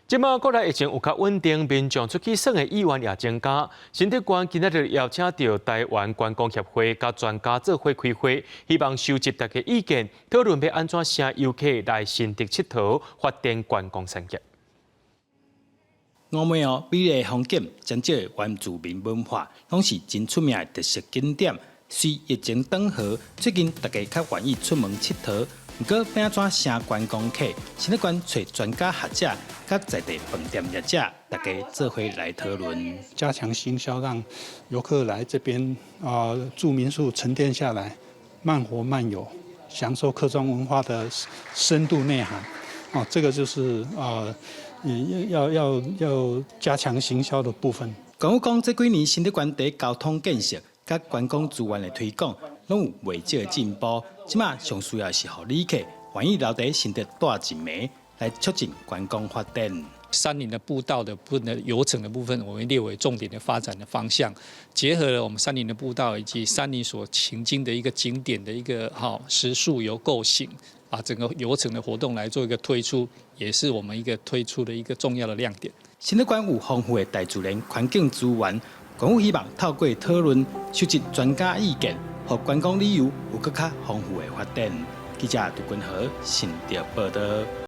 這馬國內疫情有較穩定，民眾出去耍的意願也增加。新竹縣今仔日邀請著臺灣觀光協會佮專家做伙開會，希望收集大家意見，討論欲按怎吸遊客來新竹𨑨迌，發展觀光產業。五眉湖美麗風景，真少的原住民文化，攏是真出名的特色景點。隨疫情轉好，最近大家較願意出門𨑨迌。毋過，欲按怎吸觀光客？新竹縣揣專家學者、佮在地飯店業者，大家做伙來討論。加強行銷，讓遊客來這邊啊住民宿沉澱下來，慢活慢遊，享受客莊文化的深度內涵。哦，這個就是啊，要加強行銷的部分。縣府講，這幾年新竹縣佇交通建設、佮觀光資源的推廣，攏有袂少的進步。這馬上需要是予旅客願意留佇新竹蹛一暝，來促進觀光發展。山林的步道的部分的遊程的部分，我們列為重點的發展的方向，結合了我們山林的步道以及山林所行經的一個景點的一個哈食宿遊購行，把整個遊程的活動來做一個推出，也是我們一個推出的一個重要的亮點。新竹縣有豐富的大自然環境資源，縣府希望透過討論，收集專家意見，予觀光旅遊有閣較豐富的發展。記者杜君和新竹報導。